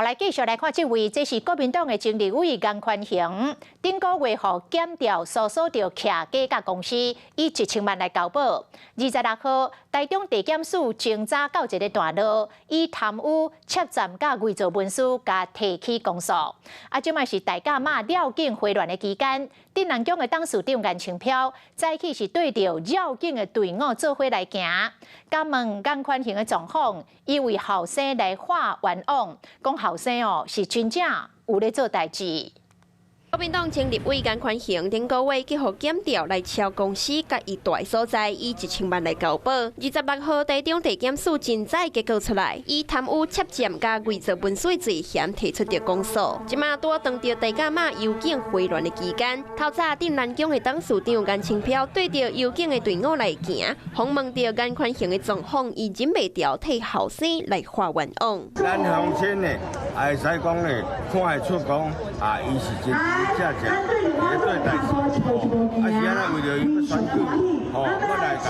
來繼續來看這位，這是國民黨的前立委顏寬恆，頂個月予檢調搜索著徛家佮公司，以1000萬來交保。26號，台中地檢署偵查到一个段落，以貪污、竊佔佮偽造文書，共提起公訴。啊，這擺是大甲媽繞境回鑾的期間，鎮瀾宮的董事長顏清標早起是綴著繞境的隊伍做伙來行，佮問顏寬恆的狀況，伊為後生來化冤枉，講後生哦是真正有咧做代誌。國民黨前立委顏寬恆頂個月去予檢調來抄公司佮伊蹛的所在，以一千萬來交保。26號，台中地檢署偵查結果出來，以貪污、竊佔佮偽造文書的罪嫌提出著公訴。這馬拄當著大甲媽遊境回鑾的期間，透早鎮瀾宮的董事長顏清標綴著遊境的隊伍來行，訪問著顏寬恆的狀況，伊忍袂牢替後生來化冤枉。咱鄉親呢，會使講呢，看會出講啊，伊是真正正佇咧做代誌，啊是按呢為著伊欲選舉，吼，欲來共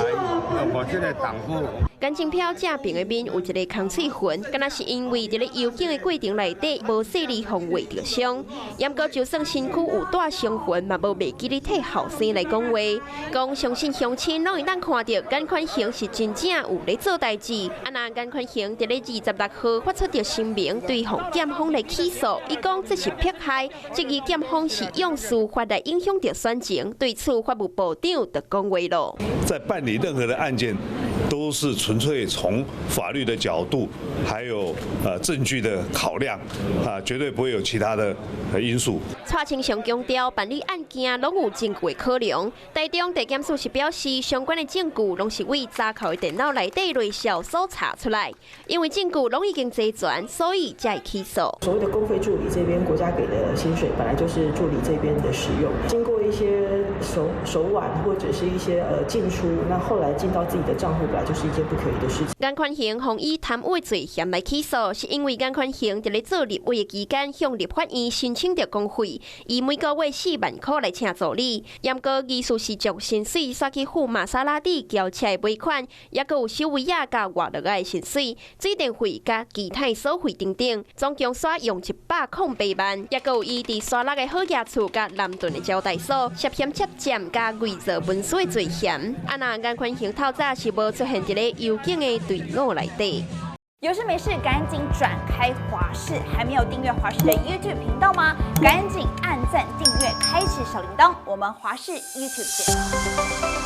伊用予這个黨府。顏清標正爿的面有一个空喙痕，敢若是因為佇咧遊境的過程內底無細膩予劃著傷。毋過就算身軀有帶傷痕，嘛無袂記咧替後生來講話。講相信鄉親攏會當看著顏寬恆是真正有咧做代誌。啊若顏寬恆佇咧26號發出著聲明，對予檢方來起訴，伊講這是迫害，質疑檢方是用司法來影響著選情。對此，法務部長就講話囉。在辦理任何的案件，都是純粹從法律的角度，還有證據的考量，啊，絕對不會有其他的因素。蔡清祥強調，辦理案件攏有證據的考量。台中地檢署是表示，相關的證據攏是對查扣的電腦內底內數所查出來，因為證據攏已經齊全，所以才會起訴。所謂的公費助理這邊，國家給的薪水本來就是助理這邊的使用，經過一些手腕或者是一些進出，那後來進到自己的賬戶，本來就是一件不可以的事情。顏寬恆予以貪污罪嫌來起訴，是因為顏寬恆佇咧做立委的期間，向立法院申請著公費，以每個月4萬箍來請助理。毋過疑似是將薪水煞去付瑪莎拉蒂轎車的尾款，抑閣有守衛仔佮外勞仔的薪水、水電費佮其他所費等等，總共煞用108萬，抑閣有伊佇沙鹿的好額厝佮南屯的招待所涉嫌竊佔佮偽造文書的罪嫌。啊，若顏寬恆透早是無出現佇咧遊境的隊伍內底。有事沒事趕緊轉開華視，還沒有訂閱華視的 YouTube 頻道嗎？趕緊按讚、訂閱、開啟小鈴鐺，我們華視 YouTube 見。